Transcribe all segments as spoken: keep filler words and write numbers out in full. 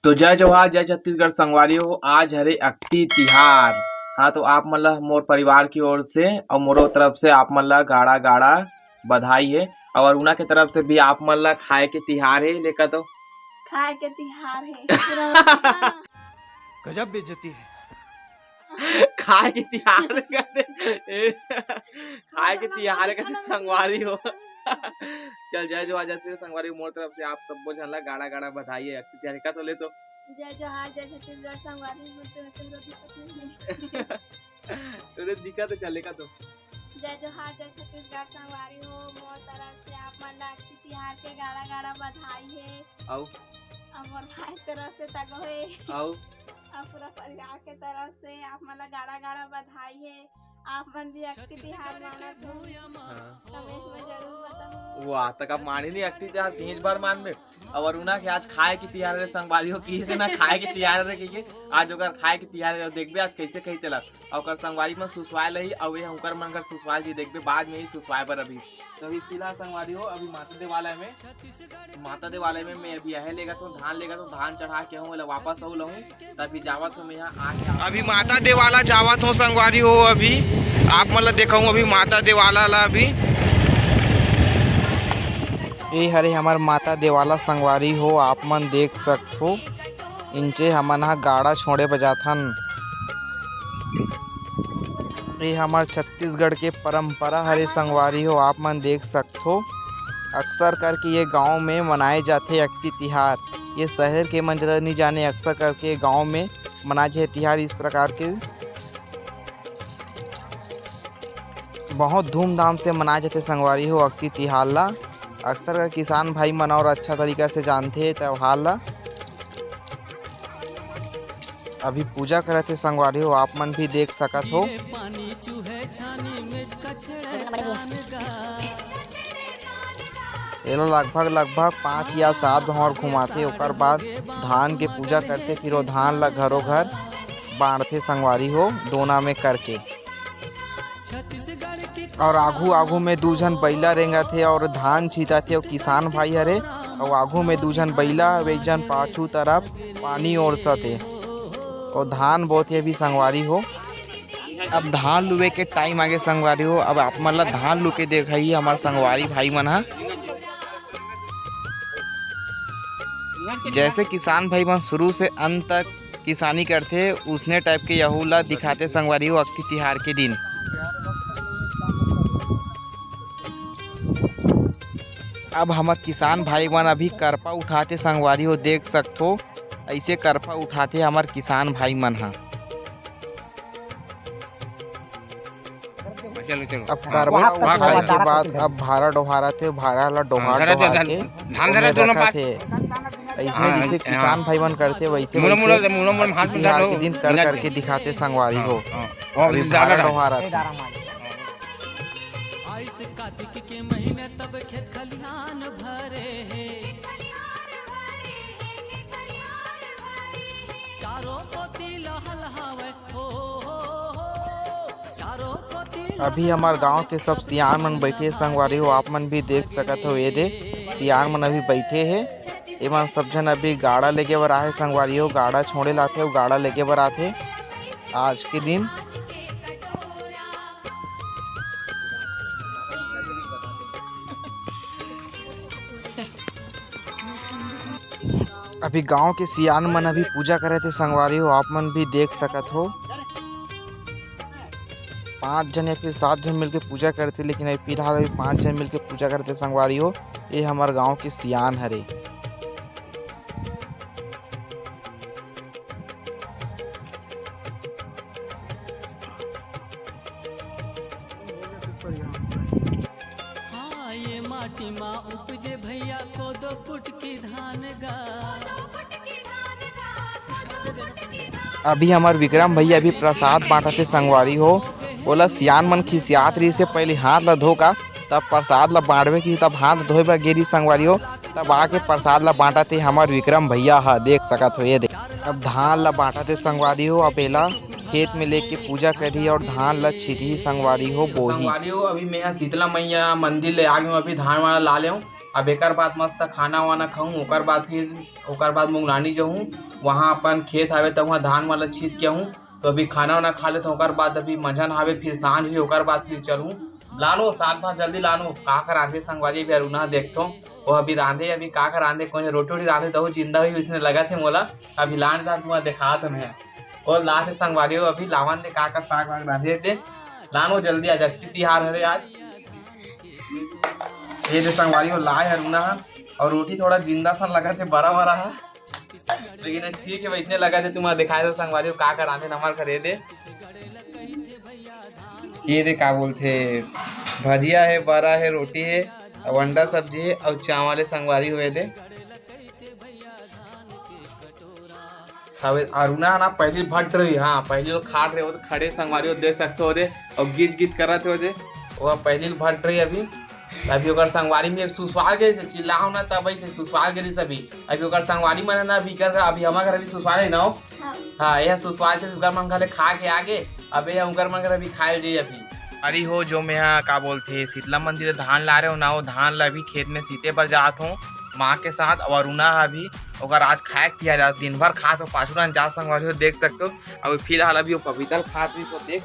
तो जय जोहार, जय छत्तीसगढ़ संगवारी हो। आज हरे अक्ति तिहार। हाँ, तो आप मन ला मोर परिवार की ओर से और मोरो तरफ से आप मन ला गाड़ा गाड़ा बधाई है। और उना के तरफ से भी आप मन ला खाए के तिहार है, लेकर तो खाए के तिहार है। गजब बेइज्जती है। खाए के तिहार कहते, ए, खाए के तिहार कहते संगवारी हो। चल, जय जोहार, जय छत्तीसगढ़ संगवारी हो, मोर तरफ से आप सबो झन ला गाड़ा गाड़ा बधाई है अक्ति तिहार का। तो ले तो जय जोहार, जय छत्तीसगढ़ संगवारी हो, तो तुमरो दिक्कत नहीं है। तो ले दिक्कत तो चले का तो। जय जोहार, जय छत्तीसगढ़ संगवारी हो, मोर तरफ से आप मन ला अक्ति तिहार के गाड़ा गाड़ा बधाई है। अउ? अउ मोर भाई तरफ से तको है। अउ? अउ पूरा परिवार के तरफ से आप मन ला गाड़ा गाड़ा बधाई है। आप मन भी अक्ति तिहार मानत हो? हाँ। कमेंट में जरूर बताओ। वाह, तक आप माने नहीं अक्ति तिहार, तीज भर मान में। और उना के आज खाए के तिहार रे संगवारी हो, किसे ना खाए के तिहार रे, कि आज ओकर खाए के तिहार रे, देखबे आज कैसे खाई तेला। और ओकर संगवारी मन सुसवाए लही, और ये ओकर मन कर सुसवाए जी, देखबे बाद में ही सुसवाए बर अभी। तो अभी फिलहाल संगवारी हो, अभी माता देवालय में, माता देवालय में मैं अभी आहे लेगा तो धान लेगा तो धान चढ़ा के हूँ, वापस आऊ लहूँ, तभी जावत हूँ मैं यहाँ आके। अभी माता देवाला जावत हूँ संगवारी हो, अभी आप मन ला देखाऊँ अभी माता देवाला ला अभी। ए हरे हमर माता देवाला संगवारी हो, आप मन देख सकथो, इंचे हमन ह गाड़ा छोड़े बजाथन। ए हमर छत्तीसगढ़ के परंपरा हरे संगवारी हो, आप मन देख सकथो। अक्सर करके ये गांव में मनाए जाथे अक्ति तिहार। ये शहर के मन ज्यादा नहीं जाने, अक्सर करके गांव में मनाए जाथे तिहार इस प्रकार के। बहुत धूमधाम से मनाए जाथे संगवारी हो अक्ति तिहार ला। अक्सर कर किसान भाई मन और अच्छा तरीका से जानथे त्यौहार ला। अभी पूजा करत हे संगवारी हो, आप मन भी देख सकत हो। एला लगभग, लगभग पाँच या सात घौर घुमाथे, ओकर बाद धान के पूजा करथे, फिर वो धान ला घरो घर बांटथे संगवारी हो, दोना में करके। और आघू, आघू में दू झन बइला रेंगत हे और धान छीतत हे, अउ किसान भाई हरे, अउ आघू में दू झन बइला, अउ एक झन पाछू तरफ पानी ओरसत हे, अउ धान बोत हे अभी संगवारी हो। अब धान लुए के टाइम आगे संगवारी हो। अब आप मन ला धान लू के देखाही हमर संगवारी भाई मन ह। जैसे किसान भाई मन शुरू से अंत तक किसानी करथे, उसने टाइप के यहू ला दिखाथे संगवारी हो अक्ति तिहार के दिन। अब हमर किसान भाई मन अभी करपा उठाथे संगवारी हो, देख सकथो, ऐसे करपा उठाथे हमर किसान भाई मन ह। चलो, चलो। अब हाँ, करपा वहाँ, वहाँ उठाए खा के लो। बाद अब भारा डोहारत हे, भारा ला हाँ, डोहार, धरा, डोहार धरा, के धान धरा ओमे दोनों रखत पास। हे। अइसने हाँ, जइसे हाँ। किसान भाई मन करथे, वइसे, मुड़ो, वइसे मुड़ो, मुड़ो, मुड़ो, हाथ में तिहार धरो, के दिन कर, गिना करके के। दिखाथे संगवारी हाँ, हो। हाँ। अभी अभी भारा डाला। डोहारत हे। आइस कार्तिक के महीने तब खेत खलिहान भरे हे। चारों कोती लहलहावे। अभी हमर गांव के सब सियान मन बइठे संगवारी हो, आप मन भी देख सकत हो, ये दे सियान मन अभी बइठे हे। एमन सब झन अभी गाड़ा लेगे बर आहे संगवारी हो, गाड़ा छोड़े लाथे अउ गाड़ा लेगे बर आथे आज के दिन। अभी गांव के सियान मन अभी पूजा करत हे संगवारी हो, आप मन भी देख सकत हो। पांच झन या फिर सात झन मिलके पूजा करथे, लेकिन अभी फिलहाल अभी पांच झन मिलके पूजा करथे संगवारी हो। ये हमर गांव के सियान हरे। हाँ, ये माटी मा उपजे भैया कोदो कुटकी धान गा। अभी हमर विक्रम भैया अभी प्रसाद बांटत हे संगवारी हो। ओला सियान मन खिसियात रहिस हे, पहली हाथ ला धो का, तब प्रसाद ला बांटबे कि तब हाथ धोए बर गे रहिस संगवारी हो। तब आके प्रसाद ला बांटत हे हमर विक्रम भैया ह, देख सकत हो ये दे। अब धान ला बांटत हे संगवारी हो, अब एला खेत में लेके पूजा करही और धान ला छिटही संगवारी हो, बोही। संगवारी हो, अभी मैं ह शीतला मैया मंदिर ले आगे हूँ, अभी धान वाला ला ले हूँ। अब एकर बाद मस्त खाना वाना खाऊं, ओकर बाद फिर, ओकर बाद मुंगलानी जाऊं, वहां अपन खेत हावे त वहां धान वाला छीत के आऊं। तो अभी खाना वाना खा लेथों, ओकर बाद अभी मंझन हावे, फिर सांझ हुई, ओकर बाद फिर चलूं। लानो साग भात जल्दी लानो, का का रांधे संगवारी, अभी अरुणा देखथों, वो अभी रांधे, अभी का का रांधे, कोई रोटी वोटी रांधे तो जिंदा हुई, उसने लगथे मोला। अभी लान जान तुम्हारा दिखात हूं मैं। और लात हे संगवारी हो, अभी लावन दे का का साग वाग रांधे दे। लानो जल्दी, आज अक्ति तिहार हरे आज। ये दे संगवारी हो, लाए हे अरुणा ह, और रोटी थोड़ा जिंदा सा लगथे, बरा बरा ह, लेकिन ठीक हे, वैसने लगथे। तुम्हारा दिखाए दो संगवारी हो, का का रांधे हे हमर घर, ये दे, ये दे का बोलथे, भजिया हे, बरा हे, रोटी हे, अउ अंडा सब्जी हे, अउ चावल हे संगवारी हो, ये दे। अब अरुणा ह ना, पहली भट रही, हाँ, पहली वो खात रहे, वो तो खड़े संगवारी हो देख सकते हो दे, और गीच गीच करत हो दे, वो पहली भट रही अभी। अभी ओकर संगवारी में सुसवाल गए से चिल्लाओ ना, तब ऐसे सुसवाल गए सभी। अभी ओकर संगवारी मन है ना, अभी कर, अभी हमारे घर अभी सुसवाल है ना हो। हाँ। हाँ, यह सुसवाल से ओकर मन घर ले खा के आगे, अब यह ओकर मन घर अभी खाए जाइए अभी। अरे हो, जो मैं हा, का बोलथे, शीतला मंदिर धान ला रहे हो ना, वो धान ला अभी खेत में सीते बर जात हो माँ के साथ। और अरुणा हा अभी ओकर आज खाए के तिहार, आज दिन भर खात हो, पाछू रन जा संगवारी हो, देख सकते हो। अभी फिलहाल अभी वो पपीता ल खात रही, तो देख,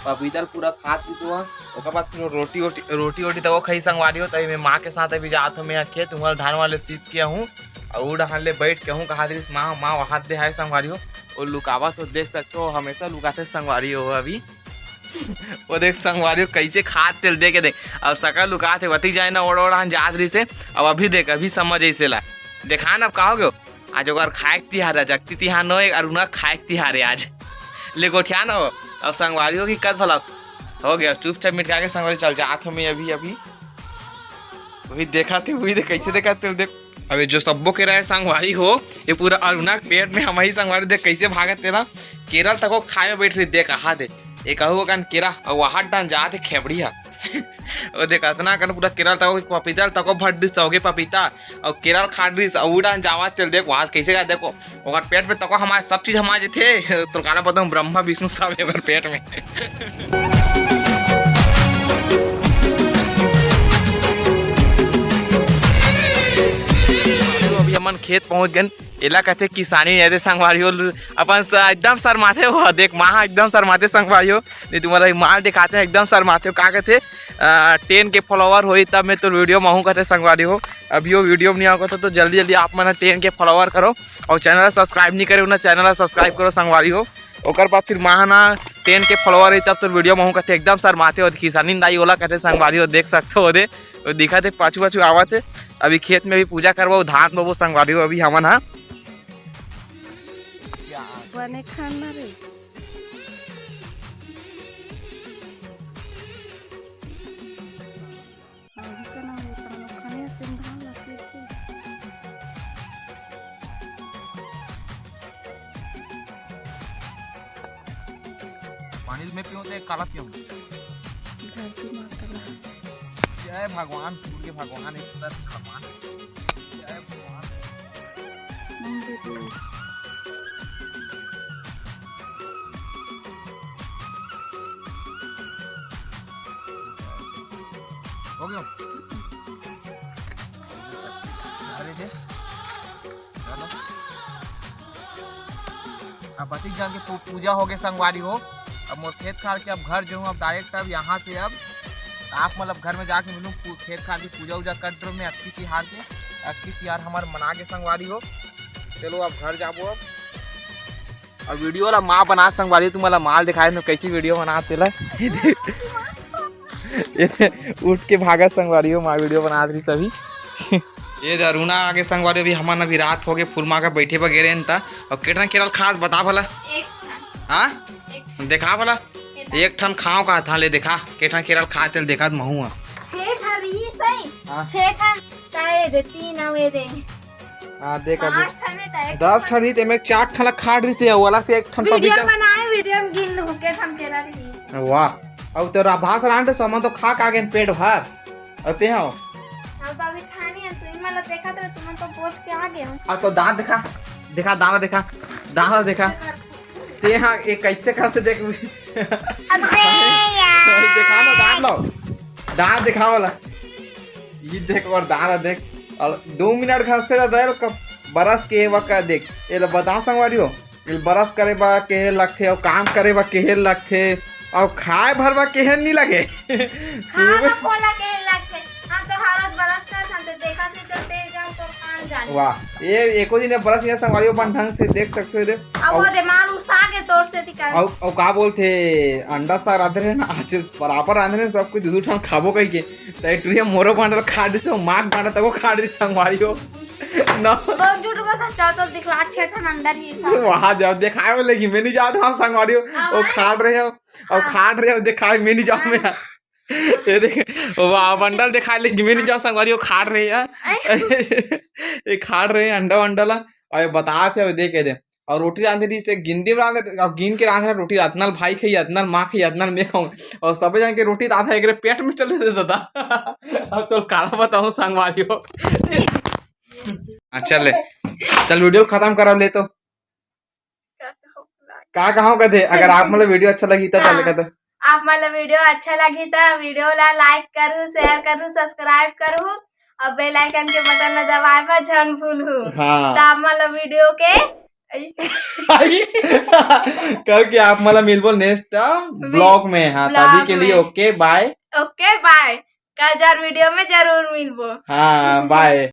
पपीता ल पूरा खात रही, तो ओकर बाद फिर वो रोटी वोटी, रोटी वोटी तो वो खाई संगवारी हो। तो मैं माँ के साथ अभी जात हो, मैं हा खेत, तुम्हारा धान वाले सीत के हूँ, और वो डहान ले बैठ के हूँ, कहा दीस माँ, माँ वहाँ दे है संगवारी हो, वो लुकावत हो, देख सकते हो, हमेशा लुकाथे संगवारी हो अभी। वो देख संगवारी हो, कैसे खात तेल दे के देख, अब सकल लुकात हे, वती जाए ना, ओड़ ओड़ हन जात रही से। अब अभी देख, अभी समझ ऐसे ला, देखा ना, अब का हो गयो, आज ओकर खाए के तिहार, आज अक्ति तिहार नो, और उन्हा खाए के तिहार है आज। ले गोठिया ना हो, अब संगवारी हो कि कद भला हो गया, चुपचाप मिटका के संगवारी चल जात हो मैं अभी, अभी। वही देखा थे, वही देख, कैसे देखा थे, देख। अबे जो सब्बो केरा हे संगवारी हो, ये पूरा अरुणा के पेट में, हम ही संगवारी देख कैसे भागत तेला। केरा ल तको खाए में बैठ रही, देख, आहा दे, ये कहू अकन केरा, और वहां डान जात हे खेबड़ी हा। वो देख, अतना अकन पूरा केरा ल तको, पपीता ल तको भर दिस, सौगे पपीता, और केरा ल खा दिस, और उड़ान जावत तेल देख, वहां कैसे का देखो, ओकर पेट में तको हमारे सब चीज हमा जेथे। तो काला पता हूँ, ब्रह्मा विष्णु सब हे ओकर पेट में। अभी हमन खेत पहुंच गन। एला कथे किसानी नहीं दे संगवारी हो, अपन स-, एकदम शर्माथे हो। देख माँ एकदम शर्माथे संगवारी हो। नहीं तुम्हारा माल दिखाते हैं, एकदम शर्माथे हो। का कथे, टेन के फॉलोअर होई तब मैं तो वीडियो में आहूँ कथे संगवारी हो। अभी वो वीडियो में नहीं आओ कथे, तो जल्दी जल्दी आप मन टेन के फॉलोअर करो। और चैनल सब्सक्राइब नहीं करे हो ना, चैनल सब्सक्राइब करो संगवारी हो। ओकर बाद फिर माँ ना टेन के फॉलोअर है तब तो वीडियो में आहूँ कथे, एकदम शर्माथे हो। किसानी दाई ओला कथे संगवारी हो, देख सकते हो दे, वो दिखा थे पाछू पाछू आवत हे। अभी खेत में भी पूजा करबो, धान बोबो संगवारी हो। अभी हमन हा बने खाना रे। अभी तो ना होता, हम खाने से धान ला सीखे। पानी में पीऊँ तो काला पीऊँ? धरती माता ला। जय भगवान, सूर्य भगवान, ईश्वर भगवान। जय भगवान। मंदिर। हो गया। अरे दे। चलो। अब बतिक जान के पू-, पूजा हो गए संगवारी हो। अब मोर खेत खार के अब घर जो हूँ, अब डायरेक्ट अब यहाँ से अब आप मतलब घर में जाके मिलूँ, पू-, खेत खार की पूजा वूजा कर दो, मैं अक्की तिहार के, अक्की तिहार हमारे मना के संगवारी हो। चलो अब घर जाबो अब। अब वीडियो ला माँ बना संगवारी, तुम्हारा माल दिखाए न कैसी वीडियो बना तेला। ये उठ के भागा संगवारी हो, माँ वीडियो बना रही सभी। ये दे अरुणा आगे संगवारी, अभी हमन अभी रात हो गए, फुरमा का बैठे बर गे रहे त। और केठन केरल खास बता भला। एक ठन। हाँ? एक ठन। देखा भला। एक ठन। एक ठन खाओ का था, ले देखा। केठन केरल खा तेल देखा त महू हा। छह ठन रही सही। हाँ। छह ठन। ताए दे, तीन आवे दे। हाँ, देख अभी। पाँच ठन हे, त एक दस ठन। ठन ही, तेमे चार ठन ला खा रही से, वो अलग से एक ठन वीडियो पपीता। बनाए, वीडियो में गिन लूं, के ठन केरा रही। वाह। अब तो रा-, भास रांड सोमन तो खा के आ गए पेट भर। और ते हो? हम तो अभी खानी है, तुम मतलब देखा तो, तुम तो पहुंच के आ गए हो। अब तो दांत दिखा, दिखा, दांत दिखा, दांत दिखा। ते हाँ, ये कैसे करते देख। अबे यार। दिखा ना, दांत लो, दांत दिखा वाला। ये देख वरदान है, देख। अउ दो मिनट घसथे दादा, एला कब बरस के हे वका देख, एला बता संगवारी हो, एला बरस करे बा केहे लगथे, अउ काम करे बा केहे लगथे, अउ खाए भर बा केहे नी लगे। हाँ, सुबह हाँ, कोला केहे लगथे। हम तो हर रोज बरस करथन, ते देखत नहीं तो ते जान तो खान जाने। वाह, ये एको दिन बरस गया संगवारी हो, अपन ढंग से देख सकते हो, देख। अब वो अउ दे मार उसा के तोर से दिखा। अउ, अउ का बोलथे, अंडा साग रांधे रहे ना, आज बराबर रांधे रहे, सब कुछ दू दू ठन खाबो कहिके। त ए टुरी मोरो बांटल खा दिस, माँ के बांटल तको खा दिस संगवारी हो। न। बहुत झूठ बोलता, चल तो दिखला, छह ठन अंडा ही साग। वहाँ जाओ, देखाए वाले कि मैं नहीं जात रहा संगवारी हो। हाँ, वो भाई। खा रहे हो, और हाँ। खा रहे हो, देखाए मैं नहीं जाऊँ मैं। हाँ। ये देख, वो बंडल देखाए ले कि मैं नहीं जाऊँ संगवारी हो, खा रहे हैं। ये खा रहे हैं अंडा वंडा ला, और ये बतात हे, देख के दे। और रोटी रांधे रहिस ते गिंदी में रांधे, अब गिन के रांधे रोटी, अतना ल भाई खाई, अतना ल माँ खाई, अतना ल मैं खाऊं। और सबे जन के रोटी दादा एकरे पेट में चले दे दादा। अब तो काला बताऊं संगवारी हो। हाँ, चल ले, चल वीडियो खत्म करब ले तो। का कहूँ कथे, अगर आप मन ला वीडियो अच्छा लगी तो, हाँ। चल कथे। आप मन ला वीडियो अच्छा लगी तो वीडियो ला लाइक करू, शेयर करू, सब्सक्राइब करू और बेल आइकन के बटन ला दबाए बर झन भूलहू। हाँ। तो आप मन ला वीडियो के करके आप मन ला मिलबो नेक्स्ट ब्लॉग में। हाँ, तभी के लिए ओके बाय। ओके बाय। कल जर वीडियो में जरूर मिलबो। हाँ, बाय।